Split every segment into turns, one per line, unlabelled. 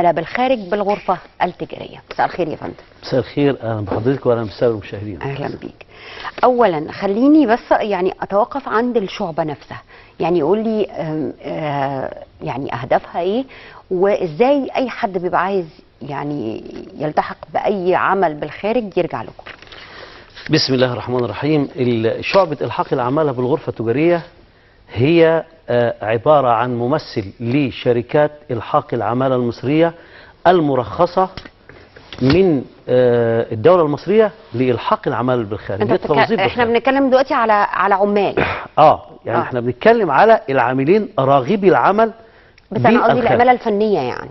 بالخارج بالغرفة التجارية. مساء الخير يا فندم.
مساء الخير، اهلا بحضرتك واهلا بالساده المشاهدين.
اهلا بيك. اولا خليني بس يعني اتوقف عند الشعبة نفسها، يعني يقول لي يعني اهدافها ايه، وازاي اي حد بيبقى عايز يعني يلتحق باي عمل بالخارج يرجع لكم.
بسم الله الرحمن الرحيم. شعبة الحاق العمالة بالغرفة التجارية هي عبارة عن ممثل لشركات الحاق العمالة المصرية المرخصة من الدولة المصرية لإلحاق العمالة بالخارج.
احنا بنتكلم دلوقتي على عمال.
يعني احنا بنتكلم على العاملين راغبي العمل،
بس انا قصدي العمالة الفنية يعني.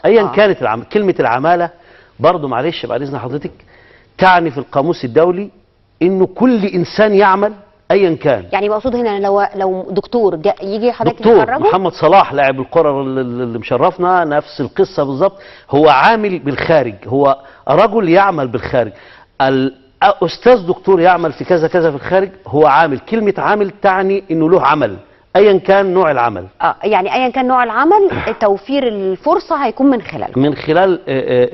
ايا كانت كلمة العمالة برضو، معلش بعد اذن حضرتك، تعني في القاموس الدولي انه كل انسان يعمل ايا كان.
يعني مقصود هنا لو دكتور يجي حضرتك
دكتور محمد صلاح لاعب الكرة اللي مشرفنا، نفس القصة بالظبط، هو عامل بالخارج، هو رجل يعمل بالخارج. الاستاذ دكتور يعمل في كذا كذا في الخارج، هو عامل. كلمة عامل تعني انه له عمل ايا كان نوع العمل.
يعني ايا كان نوع العمل، توفير الفرصة هيكون من خلاله،
من خلال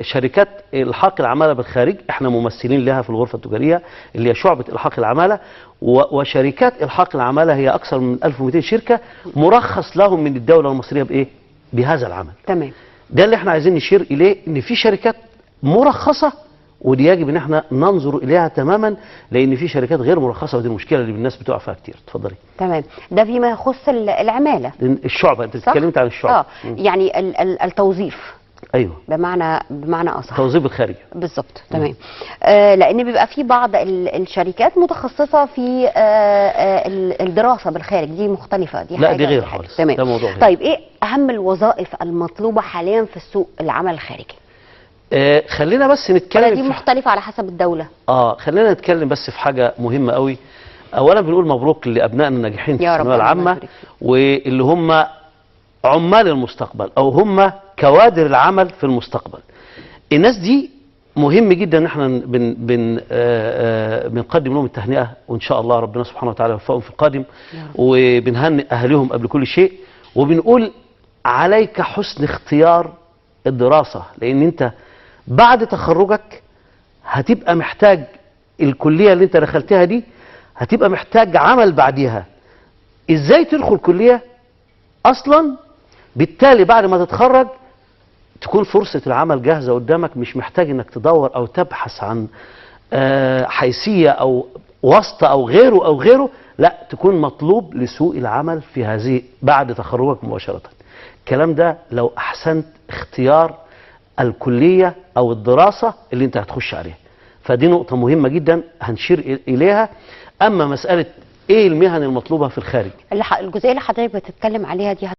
شركات الحاق العمالة بالخارج. احنا ممثلين لها في الغرفة التجارية اللي هي شعبه الحاق العمالة، وشركات الحاق العمالة هي اكثر من 1200 شركة مرخص لهم من الدولة المصرية بايه؟ بهذا العمل.
تمام.
ده اللي احنا عايزين نشير اليه، ان في شركات مرخصة، ودي يجب ان احنا ننظر اليها تماما، لان في شركات غير مرخصة، ودي المشكلة اللي الناس بتقع فيها كتير. اتفضلي.
تمام، ده فيما يخص العمالة.
الشعبة، انت اتكلمت عن الشعبة.
يعني التوظيف.
ايوه،
بمعنى اصح
توظيف الخارجي
بالظبط. تمام. لان بيبقى في بعض الشركات متخصصة في الدراسة بالخارج، دي مختلفة، دي
لا، دي غير خالص.
تمام،
ده موضوع غير.
طيب ايه اهم الوظائف المطلوبة حاليا في السوق العمل الخارجي؟
خلينا بس نتكلم،
دي مختلفة على حسب الدولة.
خلينا نتكلم بس في حاجة مهمة قوي. أولا بنقول مبروك لأبنائنا الناجحين في الثانوية العامة، واللي هم عمال المستقبل أو هم كوادر العمل في المستقبل. الناس دي مهم جدا إن احنا بن بن بنقدم لهم التهنئة، وإن شاء الله ربنا سبحانه وتعالى يوفقهم في القادم، وبنهنئ أهلهم قبل كل شيء، وبنقول عليك حسن اختيار الدراسة، لأن أنت بعد تخرجك هتبقى محتاج الكلية اللي انت دخلتها دي، هتبقى محتاج عمل بعديها. ازاي تدخل كلية اصلا؟ بالتالي بعد ما تتخرج تكون فرصة العمل جاهزة قدامك، مش محتاج انك تدور او تبحث عن حيثية او واسطة او غيره او غيره، لا، تكون مطلوب لسوق العمل في هذه بعد تخرجك مباشرة. الكلام ده لو احسنت اختيار الكلية أو الدراسة اللي أنت هتخش عليها. فدي نقطة مهمة جدا هنشير إليها. أما مسألة إيه المهن المطلوبة في الخارج،
الجزئية اللي حضرتك بتتكلم عليها دي